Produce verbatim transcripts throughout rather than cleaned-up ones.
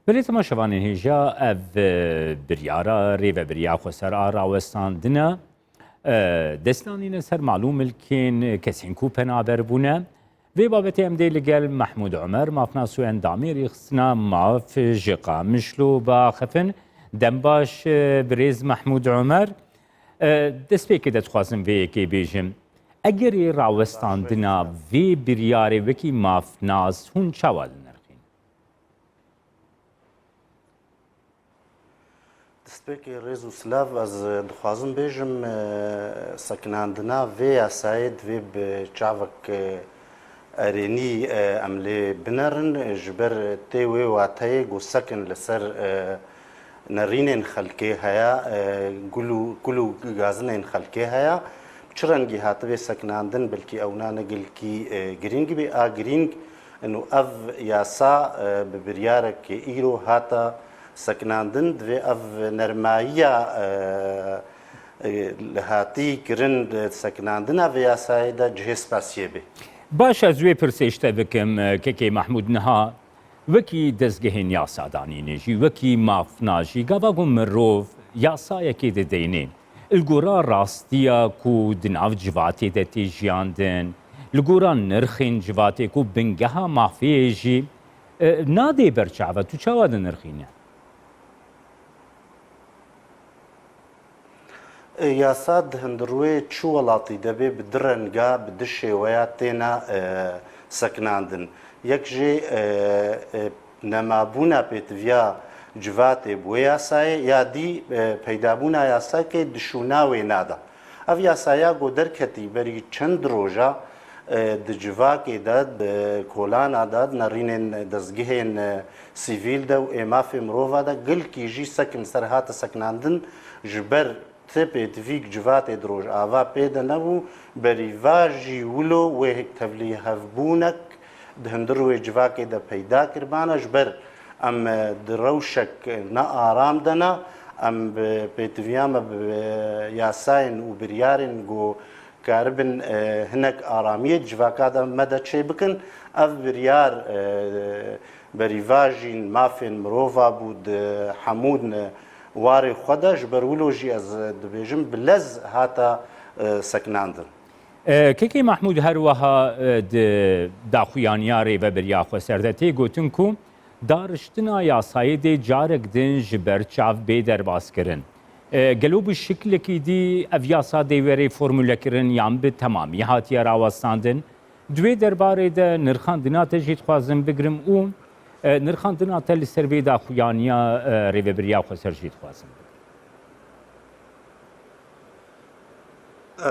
Belê temaşevanên hêja, ev, e, biryara rêvebiriya xweser a rawestandina, e, destdanîne ser malûmilkên kesên ku penaber bûne. Vê babetê em dê li gel Mehmûd Omer, mafnas û endamê Rêxistina Maf ji Qamişlo biaxifin. Dem baş, e, birêz Mehmûd Omer. E, destpêkê de dixwazim vê yekê bêjim. Egerê rawestandina vê biryarê wekî mafnas hûn çawa dinirxîn? Destpêkê rêz û silav ez dixwazim bêjim, e, sekinandina vê yasayê divê bi çavek, e, erênî, e, em lê binerin, ji ber tê wê wateyê ku sekin li ser, e, nerînên xelkê heye, e, gul û, kul û gazinên xelkê heye. Bi çi rengî hatibê sekinandin, belkî ewna ne gelkî, e, girîng bê. A girîng, ino ev yasa, e, bi biryarek îro hata sekinandin, divê ev nermayiya, e, e, li hatî kirin di sekinandina vê yasayê de cihê spesiyê bê. Baş, ez wê pirsê ji te bikim, e, Kekê Mehmûd, niha wekî dezgehên yasadanînê jî, wekî mafna jî, gava ku mirov yasayekê dideyne, li gora rastiya ku di nav civatê de tê jiyandin, li gora nirxên civatê ku bingeha mafê ye jî, e, nadê ber çav e, tu çawa dinirxîne? E, yasa di hundirwê çi welatî de bê bi du renga, bi du şêweya têna, e, sekinandin. Yek jê, e, e, nemabûna pêtiviya civatê bi wê yasayê, ya dî, e, peydabûna yasakê di şûna wêna de. Ev yasaya ku derketî berî çend roja, e, di civakê de, di kolana de, di nerînên dezgehên, e, sivîl de û ê mafê mirova de gelkî jî sekin ser hate sekinandin, ji ber ti pêtivîk civatê di Rojava pê de nebû, berî va jî wilo wê tevlîhevbûnek di hundir wê civakê de peyda kiribana, ji ber em, e, di rewşek ne aram de ne, em bi pêtiviya me bi, e, yasayên û biryarên ku karibin, e, hinek aramiyê di civaka de me de çêbikin. Ev biryar, e, berîvajîn mafên mirova bû di hemûn warê xwe de, ji ber wilo jî ez dibêjim bi lez hata, e, sekinandin. E, Kekê Mehmûd, her wiha, e, di daxuyaniya Rêvebiriya Xweser de tê gotin ku dariştina yasayê dê carek din ji ber çav bê derbas kirin. E, gelo bi şiklekî dî ev yasa dê were formulekirin yan bi temamî hatiye rawestandin? Di wê derbarê de nirxandina te jî dixwazim bigrim û, e, nirxandina te li ser vê daxuyaniya, e, Rêvebiriya Xweser jî dixwazim bigrim.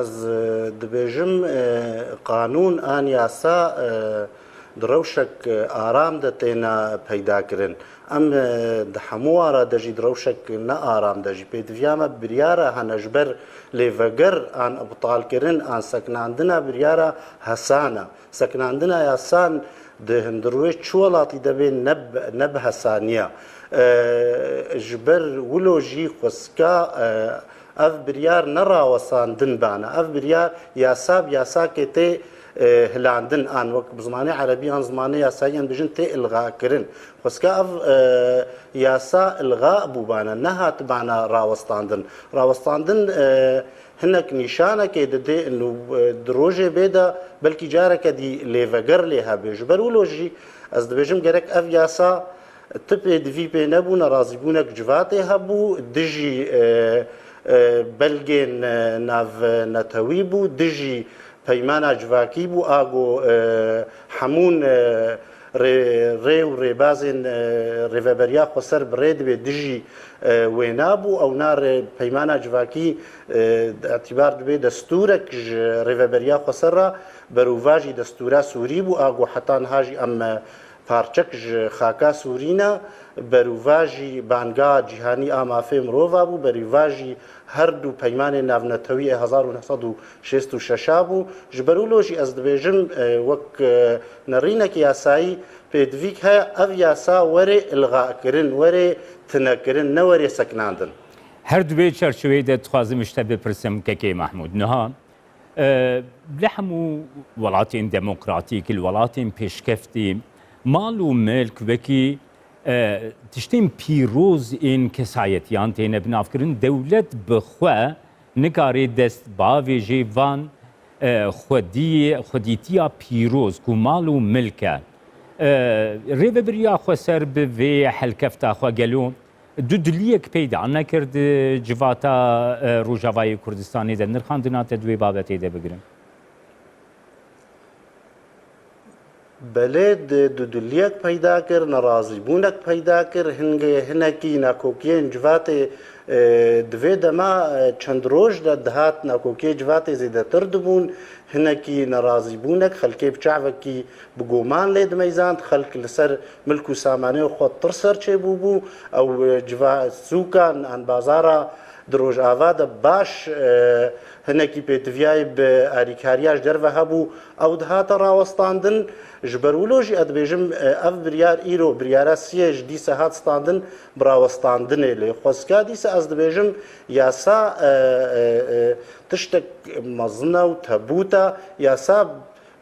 Ez, e, dibêjim, e, qanûn an yasa, e, di rewşek, e, aram de têne peyda kirin. Em, e, di hemû ara de jî di rewşek ne aram de jî pêdiviya me biryara hene ji ber lêveger an ibtalkirin an sekinandina biryara hesan e. Sekinandina yasan di hundirwê çi welatî de bê ne bi, ne bi hesaniya. E, ji ber wilo jî xwesika, e, ev biryar ne rawesandin bana. Ev biryar yasa bi yasakê tê, e, hilandin an wek bi zimanê erebî an zimanê yasayî em dijin tê ilga kirin. Xwesika ev, e, yasa ilga bû bana, nehat bana rawestandin. Rawestandin, e, hinek nîşanekê didê û, e, di rojê bê de belkî careke dî lêveger lê hebe. Ji ber wilo jî ez dibêjim gerek ev yasa ti pêdivî pê nebû, nerazîbûnek civatê hebû, dijî, e, e, belgên, e, navnetewî bû, dijî peymana civakî bû, a ku, e, hemûn, e, rê, rê û rêbazên, e, rêveberiya xweser bi rê dibê dijî, e, wêna bû. Ewna rê peymana civakî, e, îtîbar dibê destûrek ji rêveberiya xweser re berûvajî destûra Sûrî bû, a ku heta niha jî em, e, parçek ji xaka Sûrî ne, berûvajî banga cîhanî a mafê mirova bû, berûvajî her du peymanên navnetewî ê hezar û neh sed û şêst û şeş a bû. Ji ber wilo jî ez dibêjim, e, wek, e, nerînekî yasayî pêdivîk heye, ev yasa were ilgakirin, were tinekirin, ne were sekinandin. Her di wê çerçeveyê de dixwazim ji te bipirsim, Kekê Mehmûd. Niha, e, li hemû welatên demokratîk, li welatên pêşkeftî, mal û milk wekî E, tiştên pîroz ên kesayetiyan têne binavkirin. Dewlet bi xwe nikare dest bavêjê van, e, xwedî-, xwedîtiya pîroz ku mal û milk e. E, rêvebiriya xweser bi vê helkefta xwe gelo dudiliyek peyda nekir di civata, e, Rojavayê Kurdistanê de? Nirxandina te di wê babetê de bigirin. Belê, di dudiliyek peyda kir, nerazîbûnek peyda kir, hingê hinekî nakokiyên civatê, e, di vê dema, e, çend roj de dihat nakokiyê civatê zêdetir dibûn, hinekî nerazîbûnek, xelkê bi çavekî bi goman lê dimeyzand, xelk li ser milk û samanê xwe tirser çêbûbû, ew, e, civa-, sûkan an bazara di Rojava de baş, e, hinekî pêtiviyayê bi alîkariya ji derve hebû, ew dihate rawestandin. Ji ber wilo jî ez dibêjim, e, ev biryar îro, biryara siyê ji dîse hat standin, bi rawestandinê lê xwezka dîse ez dibêjim yasa, e, e, e, tiştek mezin e û tebût e. Yasa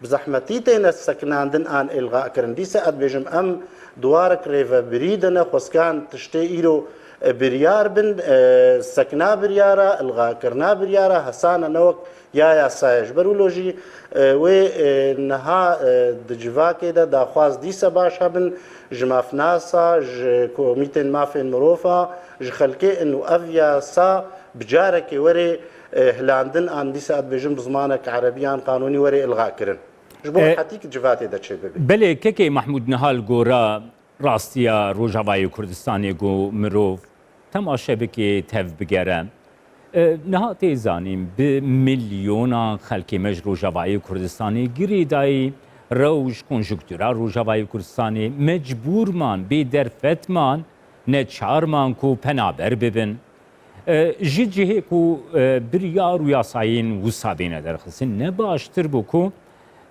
bi zehmetî têne sekinandin an îlga kirin. Dîse ez dibêjim em di warek rêvebirî de ne, xwezkan tiştê îro, e, biryar bin, e, sekina biryara, îlga kirina biryara, hesane ne wek ya yasayê. Ji ber wilo jî, e, wê, e, niha, e, di civakê de daxwaz dîse baş hebin ji mafnasa, ji komîtên mafên mirofa, ji xelkê in û ev yasa bi carekê were, e, hilandin an dîse ez dibêjim bi zimanek erebî an qanûnî were îlga kirin. Ji bo E, rehetî ki civatê de çêbibe. Belê, kekê Mehmûd, niha li gora rastiya Rojavayê Kurdistanê ku mirov temaşe bike, tev bigere. E, niha tê zanîn, bi milyonan xelkê me ji Rojavayê Kurdistanê girêdayî rewş, konjunktura Rojavayê Kurdistanê, mecbûr man, bê derfet man, neçar man ku penaber bibin. E, ji cihê ku, e, biryar û yasayên wisa bêne derxistin, ne baştir bû ku,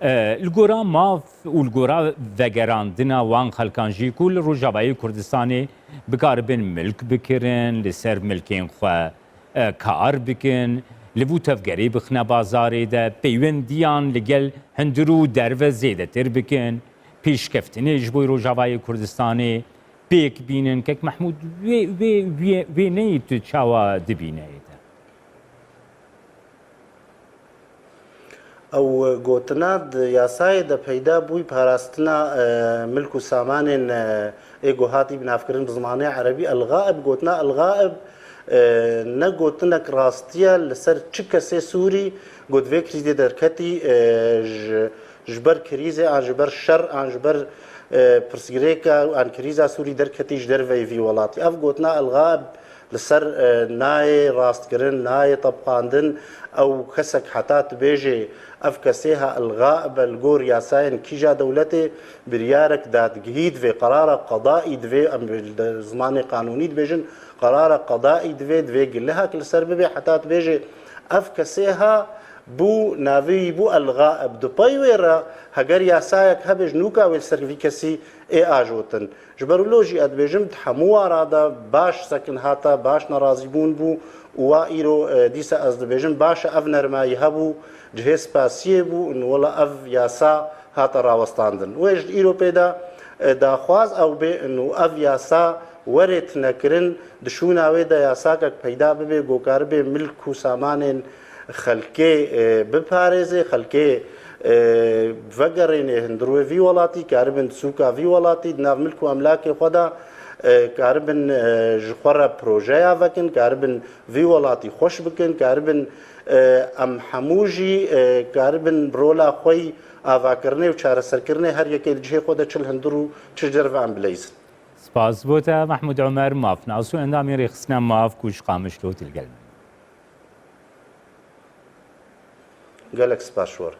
e, li gora maf û li gora vegerandina wan xelkan jî ku li Rojavayê Kurdistanê bikaribin milk bikirin, li ser milkên xwe, e, kar bikin, liv û tevgerê bixine bazarê de, peywendiyan li gel hundir û derve zêdetir bikin, pêşkeftinê ji bo Rojavayê Kurdistanê pêk bînin. Kek Mehmûd, wê, wê, wê, wê neyê tu çawa dibîne êde? Ew gotina di yasayê de peyda bûyî parastina, e, milk û samanên, e, ê ku hatî binavkirin bi zimanê erebî el-gaib. Gotina el-gaib, e, ne gotinek rastî ye li ser çi kesê Sûrî ku di vê krîzê derketî, e, ji, ji ber krîzê an ji ber şer an ji ber, e, pirsgirêka an krîza Sûrî derketî ji derveyî vî welatî. Ev gotina el-gaib li ser, e, nayê rastkirin, nayê tepqandin. Ew kesek heta tu bêjê ev kesê ha ilga be li gor yasayên kîja dewletê biryarek dadgihî divê, qerara qedaî divê, em bi zimanê qanûnî dibêjin, qerara qedaî divê, divê gilihek li ser bibê heta tu bêjê ev kesê ha bû, navê wî bû el-gaib. Di pey wê re heger yasayek hebe ji nûka wê li ser vî kesî ê ajotin. Ji ber wilo jî ez dibêjim, di hemû wara de baş sekin hate, baş nerazîbûn bû û wa îro, e, dîsa ez dibêjim, baş e ev nermayî hebû, cihê spasiyê bû, in wela ev yasa hate rawestandin. Wê ji îro pê de, e, daxwaz ew bê, in û ev yasa were tinekirin, di şûna wê de yasakek peyda bibe, ku karibe milk û samanên xelkê, e, biparêze, xelkê, e, vegerêne hundir wê vî welatî, karibin di sûka vî welatî, di nav milk û emlakê xwe de, e, karibin, e, ji xwe re projeya vekin, karibin vî welatî xweş bikin, karibin, e, em hemû jî, e, karibin rola xwe yî avakirinê û çareserkirinê her yekê di cihê xwe de çi li hundir û çi ji derve em bileyzin. Spas bo te Mehmûd Omer, mafnas û endamên Rêxistina Maf ku ji Qamişlo tu li gel me. Gelek spas ji we re.